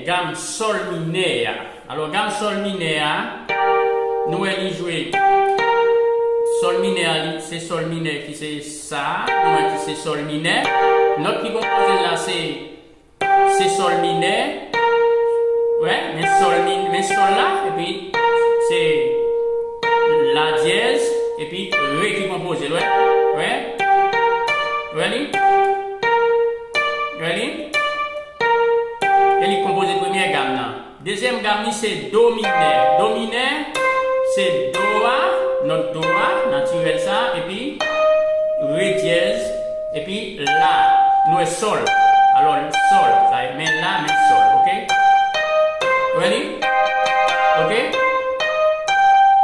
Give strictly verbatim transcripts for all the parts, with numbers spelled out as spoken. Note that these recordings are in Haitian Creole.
gam sòl minè a. Alò, gam sòl minè a, nou wè li jwe sòl minè a, li, se sòl minè ki se sa, nou wè ki se sòl minè. Nòt ki konpoze l la, se, se sòl minè. Wè, men sòl min-, men sòl la, epi se la dyèz, epi re ki konpoze l, wè. Wè? Wè li? Wè li? E li konpoze premyè gam nan. Dezyèm gam li se do minè. Do minè se do a, nòt do a, natirèl sa, epi re dyèz, epi la, nou wè sòl. Alò, sòl, sa e men la, men sòl, oke? Wè li? Oke?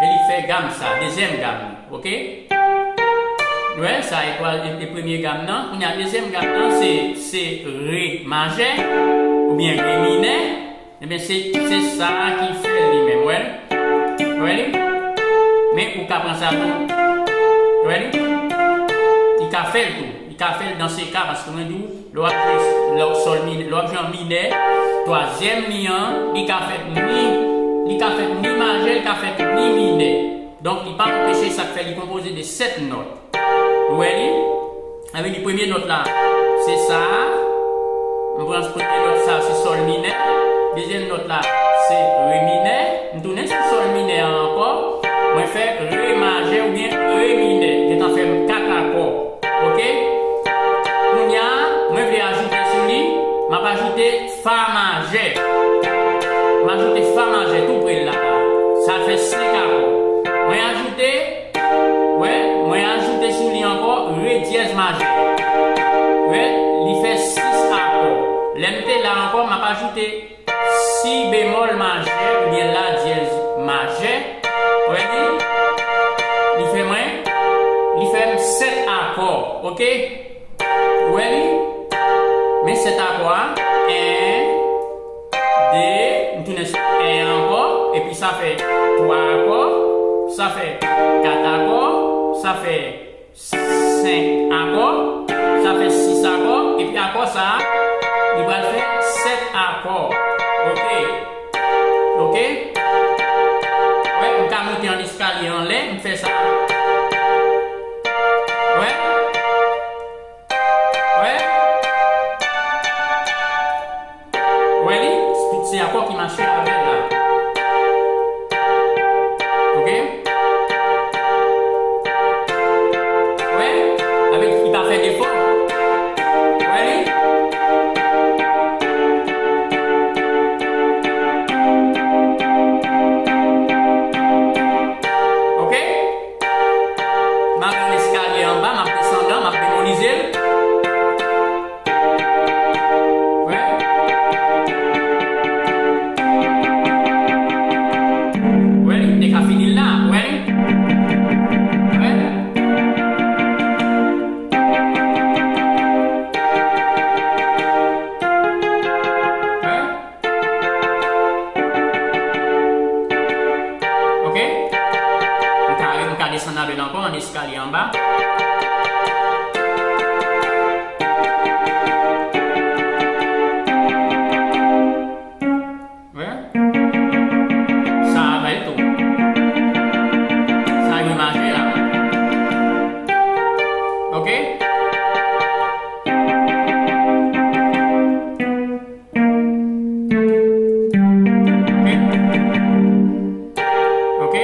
E li fè gam sa, dezyèm gam li, oke? Nou wè, sa e twa-, e, e premye gam nan. Kounye a, dezyèm gam nan, se, se re majè, oubyen re minè. Ebyen, se, se sa a ki fè l li menm, wè l? Wè li? Men ou ka pran sa tou. Wè li? Li ka fè l tou. Li ka fè l dan se ka, paske mwen di w, lè w ap jwe, lè w sòl minè, lè w ap jwe an minè, twazyèm li an, li ka fèt ni, li ka fèt ni majè, li ka fèt ni minè. Donk, li pa anpeche, sa k fè li konpoze de sèt nòt. Ou wè li? Sa vle di premye nòt la, se sa a. M pran premye nòt sa, se sòl minè. Dezyèm nòt la, se re minè. M tounen sou sòl minè an ankò. Mwen fè re majè oubyen re minè. Gentan fè m kat akò. Oke? Kounye a, mwen vle ajoute sou li. M ap ajoute fa majè. M ajoute fa majè tou pre l la. Sa fè senk akò. Mwen ajoute, wè, mwen ajoute sou li ankò re dyèz majè. Wè, li fè sis akò. Lè m te la ankò, m ap ajoute si bemòl majè oubyen la dyèz majè. Wè li? Li fè mwen, li fè m sèt akò. Oke? Ou wè li? Men sèt akò a. En, de, m tounen sou en ankò, epi sa fè twa akò, sa fè kat akò, sa fè senk akò, sa fè sis akò, epi akò sa a, li pral fè sèt akò. Oke? Oke? Wè, m ka monte an eskalye anlè, m fè sa. Wè? Wè? Wè li? Tout se akò ki mache avè l la. Oke? Wè? Avèk li pa fè defo. Wè li? Oke? M ap eskalye anba, m ap desandan, m ap memorize l. Wè. Wè, m te ka fini l la, wè. Wè. Wè. Oke? M ka, m ka desann avè l ankò, an eskalye anba. Wè? Sa a bay tou. Sa yo mache la. Oke? Oke? Oke?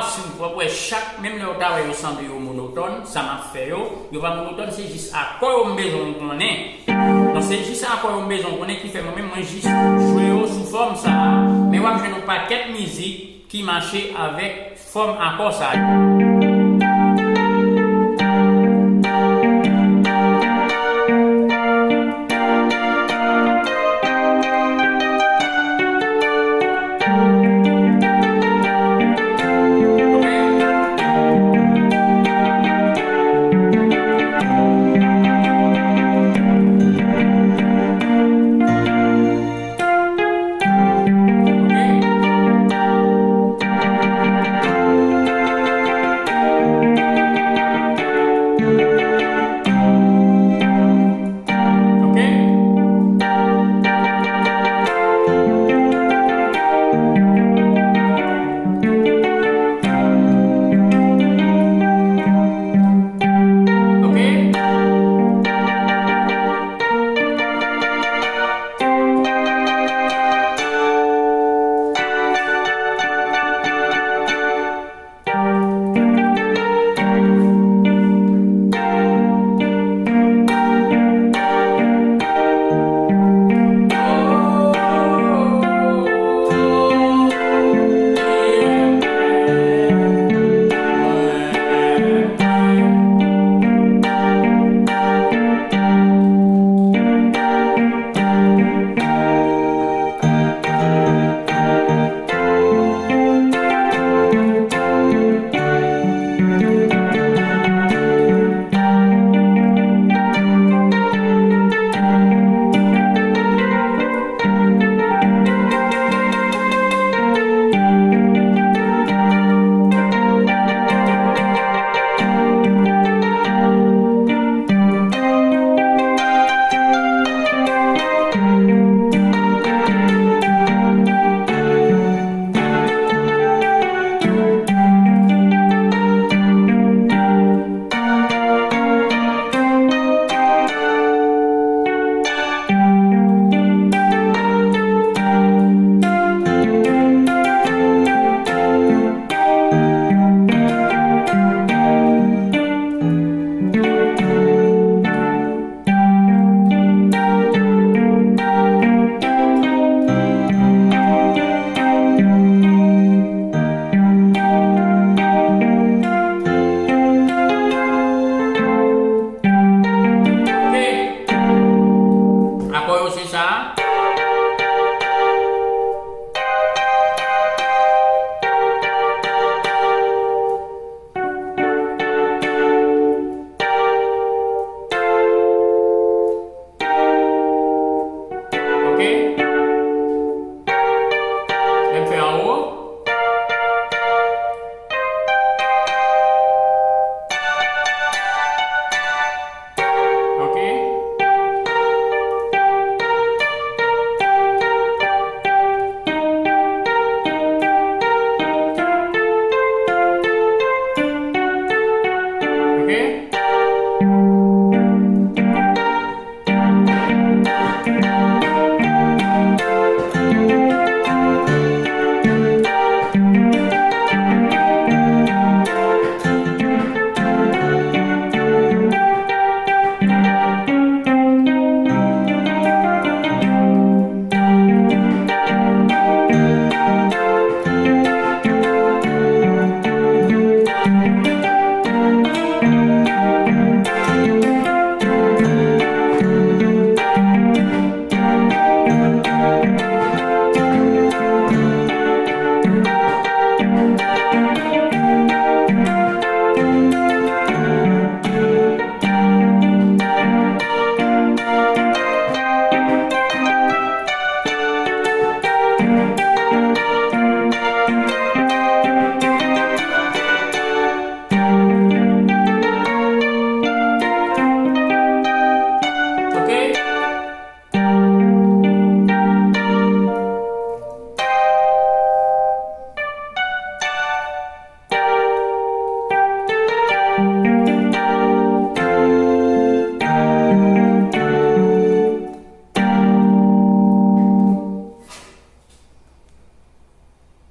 Swiv, w ap wè chak, menm lè w ta wè yo sanble yo monotòn, sa m ap fè yo, yo pa monotòn, se jis akò yo m bezwen w konnen. Donk, se jis akò yo m bezwen w konnen ki fè mwen menm, mwen jis jwe yo sou fòm sa a, men w ap jwenn yon pakèt mizik ki mache avèk fòm akò sa yo.